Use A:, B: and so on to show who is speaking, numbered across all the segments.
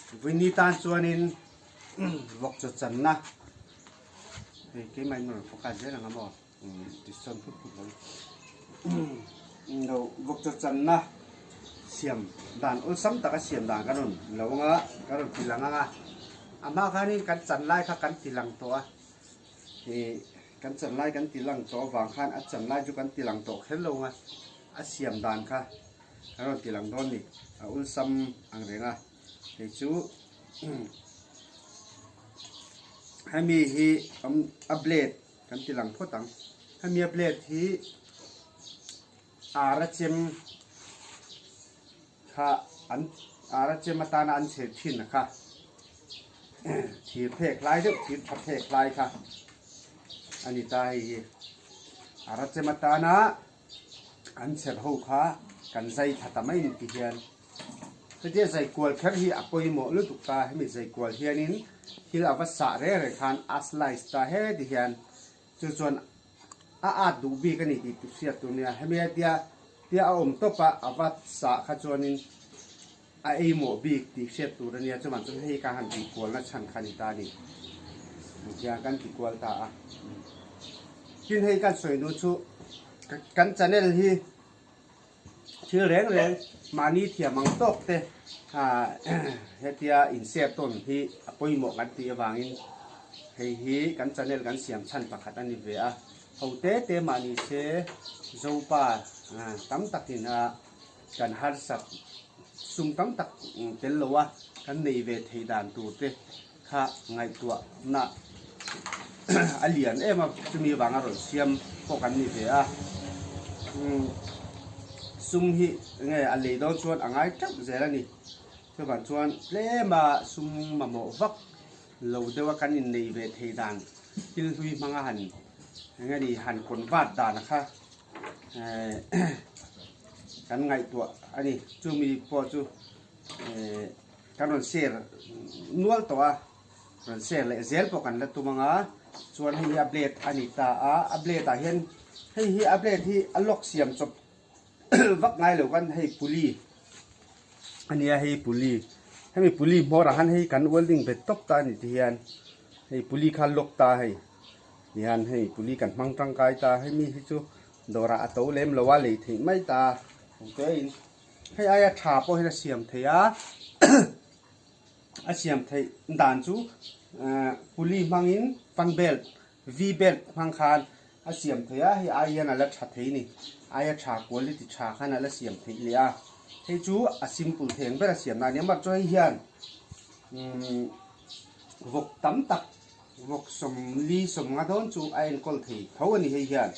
A: Vawiini tan chuanin vawk chaw channa hei keimah in rawn focus zel ang a maw tisawn phut phut lo lo vawk chaw channa siam dan awlsam taka siam dan kan rawn lo ang a kan rawn ti lang ang a a hma khanin kan chan lai kha kan ti lang tawh a ih kan chan lai kan ti lang tawh avang khan a chan lai chu kan ti lang tawh kher lo ang a a siam dan kha. A rawn ti lang dawn ni, a ulsam ang reng a, hei chu hemi hi a blade kan ti lang phawt ang, hemi a blade hi ara chem kha an ara chem atana an chher thin a kha thir phek lai deuh thir tha phek lai kha a ni ta hei hi ara chem atana. An chher ho kha kan zai thla ta mai ni ti hian hetia zai kual kher hi a pawimawh lutuk ta hemi zai kual hianin thil a va sah reng reng khan a slice ta he ti hian chu chuan a at duh bik a ni tih tu hriat tur nia hemi hetia tia a awm tawp a a va sah kha chuanin a eimawh bik tih hriat tur a nia chuan chuan hei ka han tih kualna chhan kha a ni ta a ni tiang kan ti kual ta a tin hei kan sawi nu chu kan channel hi thil reng reng mahni thiam ang tawk te ah hetia inshare tawn hi a pawimawh kan tih avangin hei hi kan channel kan siam chhan pakhat a ni ve a ho te te mahni se zopa tam takin a. Kan harsat sum tam tak tel lo a, kan nei ve thei dan tur te kha ngaihtuahna a lian em a, chumi vanga rawn siam pawh kan ni ve a. Sum hi nge a lei dawn chuan a ngai teuh zel a ni. Chuvang chuan tlema sum mamawh vak lo deuha kan innei ve thei dan thil hlui hmanga han eng nge ni han convert dan kha Kan ngaihtuah a ni. Chumi pawh chu kan rawn share nual tawh a, rawn share leh zel pawh kan la tum ang a. Chuan hei hi a blade a ni ta a, a blade ah hian hei hi a blade hi a lock siam chawp vak ngai lo kan hei pulley a nia hei pulley hemi pulley hmawr ah khan hei kan welding bet tawp ta a ni ti hian hei pulley kha lock ta a hei. Tihian hei puli kan hmang tangkai ta hemi hi chu dawrah a to lem lo a lei theih mai ta awmtein hei aia tha pawh hian a siam theih a a siam theih dan chu puli hmangin fan belt v belt hmang khan a siam theih a hei ai hian a la tha thei a ni aia tha quality tha khan a la siam theih leh a hei chu a simple theng ber a siam na a ni a mahse hei hian vawk tam tak. Vawk sawmli sawmnga dawn chu a enkawl thei tho a ni hei hian.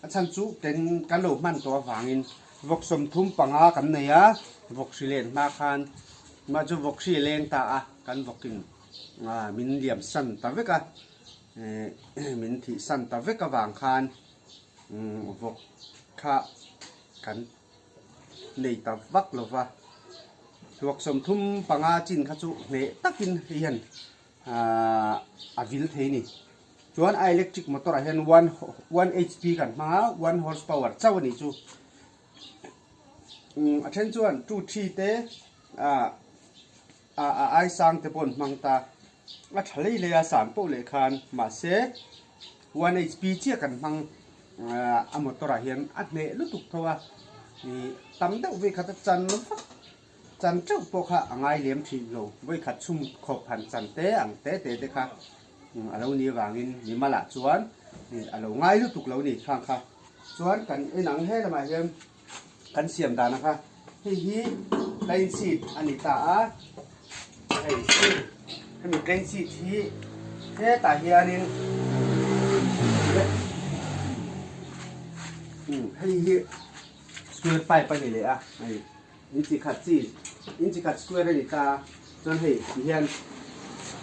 A: A chhan chu ken kan lo hman tawh avangin vawk 35 kan nei a, vawk hri len hma khan mah chu vawk hri a leng ta a, kan vawkin min liam san ta vek a, min thih san ta vek avang khan vawk kha kan nei ta vak lo va. Vawk 35 chin kha chu hneh takin hei hian a vil thei ni. Chuan a electric motor ah hian one one HP kan hmang a, one horse power chauh a nih chu. A then chuan two three te ah a ai sang te pawh an hmang ta. A tha lei lei a san poh leh khan mahse one HP chiah kan hmang a motor ah hian a hneh lutuk tho a. Ih tam deuh vei khat a chan vak. Chan teuh pawh kha a ngai lem thin lo, vawikhat chhum khawp han chan te ang te te te kha a lo ni avangin mimalah chuan a lo ngai lutuk lo ni khang kha. Chuan kan en ang he lamah hian kan siam dan ang kha hei hi plain sheet a ni ta a, hei hemi plain sheet hi hetah hianin hei hi square pipe a ni leh a hei. In chi khat chi in chi khat square a ni ta a chuan hei ti hian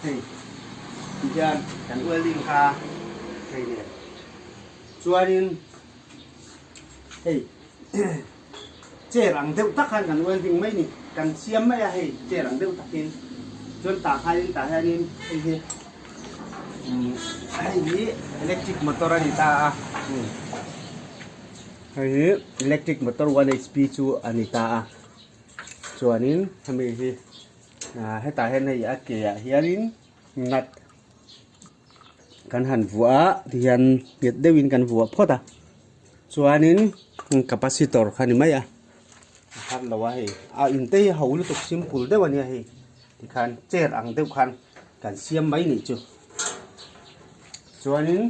A: hei ti hian kan welding kha hei nen chuanin hei chair ang deuh tak khan kan welding mai ni kan siam mai a hei chair ang deuh takin chuan tah khanin tah hianin hei hi hei hi electric motor a ni ta a. Hei hi electric motor 1 hp chu a ni ta a, chuanin hemi hi Hetah hian hei a ke ah hianin nut kan han vuah a tihian nghet deuhin kan vuah phawt a chuanin capacitor kha ni mai a a har lo a hei a in te hi ho lutuk simple deuh a nia hei tikhan chair ang deuh khan kan siam mai nih chu chuanin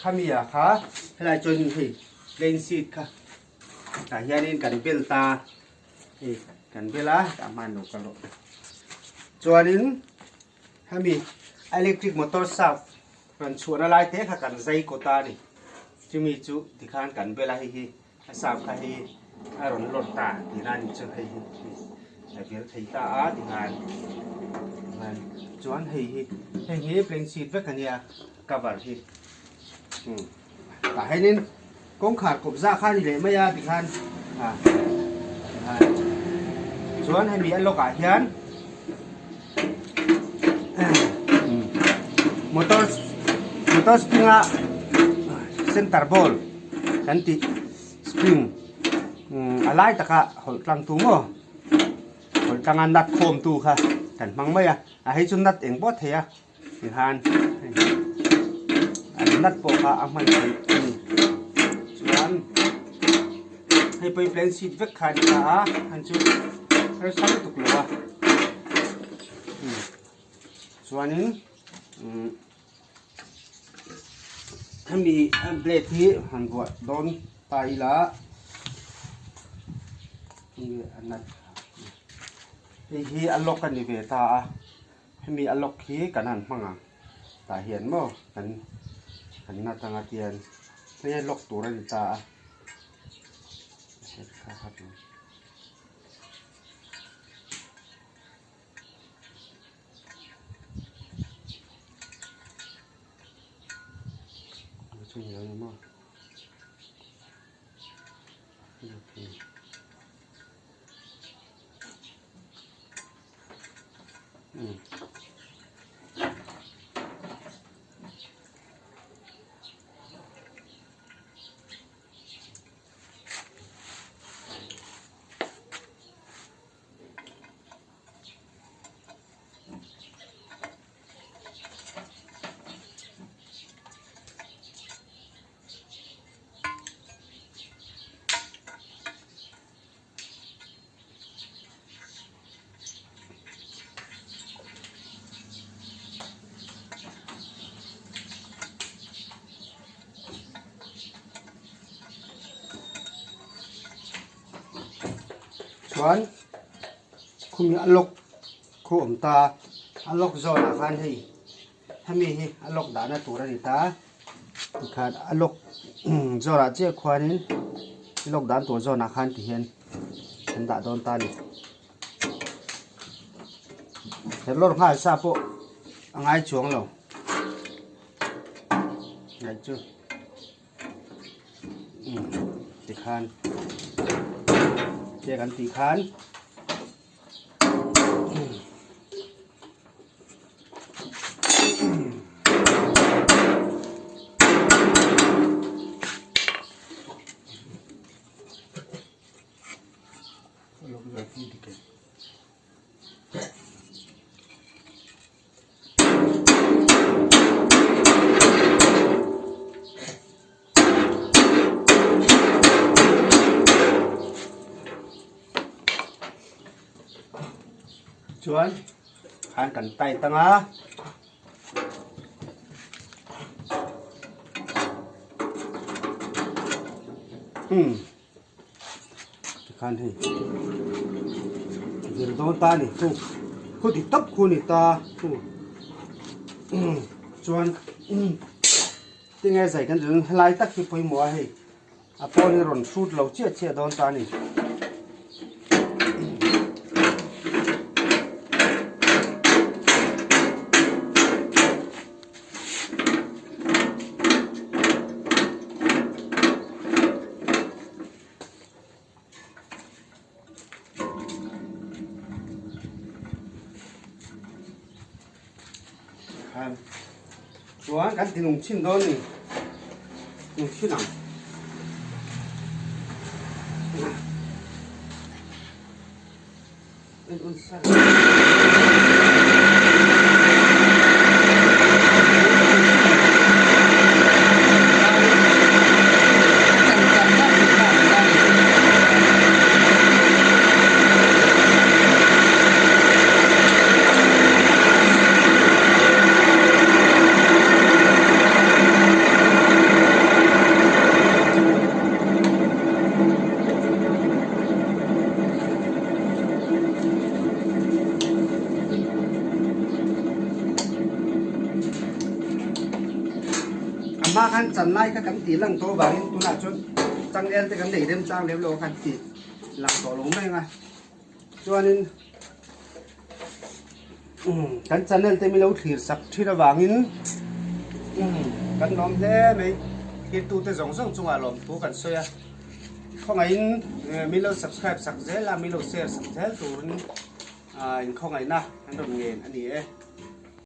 A: khami ah kha helai chuan hei plain sheet kha tah hianin kan bel ta hei kan bel a tah hman lo ka lawh chuanin hemi electric motor shaft rawn chhuahna lai te kha kan zai kawt a ni chumi chu tikhan kan bel a hei hi a shaft kha hei a rawn lawt ta tihna a nih chu hei hi a bel thei ta a tikhan chuan hei hi hei hi plain sheet vek a nia cover hi. Tah hianin kawngkhar kawpza kha a ni leh mai a tikhan ah chuan hemi a lawkah hian motor motor spring a center ball kan tih spring a lai taka hawlh tlang tu maw hawlh tlanga nut khawm tu kha kan hmang mai a a hei chu nut eng pawh thei a. Tihian hei an nut pawh kha a hman theih a ni chuan hei pawh hi plain sheet vek kha a ni ta a han chu harsa lutuk lo a chuanin umm hemi blade hi han vuah dawn ta ila enge a nut hei hi a lock a ni ve ta a. Hemi a lock hi kan han hmang ang tah hian maw kan kan nut anga tian hei a lock tur a ni ta a Chuan khumi a lock khu awm ta a lock zawnah khan hei hemi hi a lock dahna tur a ni ta tikhan a lock zawnah chiah khuanin lock dan tur zawnah khan tihian an dah dawn ta a ni. He lawr nghal sa pawh a ngai chuang lo ngai chu tikhan che kan tih khan Chuan khan kan tight anga. Tikhan hei zir dawn ta a ni chu khu ti tawp khu a ni ta chu chuan tinge zai kan zir helai tak hi pawimawh a hei a pawn hi rawn hrut lo chiah chiah dawn ta a ni. Chuan kan ti nung chhin dawn ni nung chhin ang. A hma khan chan lai kha kan tih lang tawh avangin tunah chuan changel te kan nei remchang lem lo a kan ti lang tawh lo mai ang a chuanin kan channel te milo thlir sak thin avangin kan lawm hle mai thirtu te zawng zawng chungah lawmthu kan sawi a khawngaihin milo subscribe sak zel a milo share sak zel turin inkhawngaihnna an rawn ngen a ni e.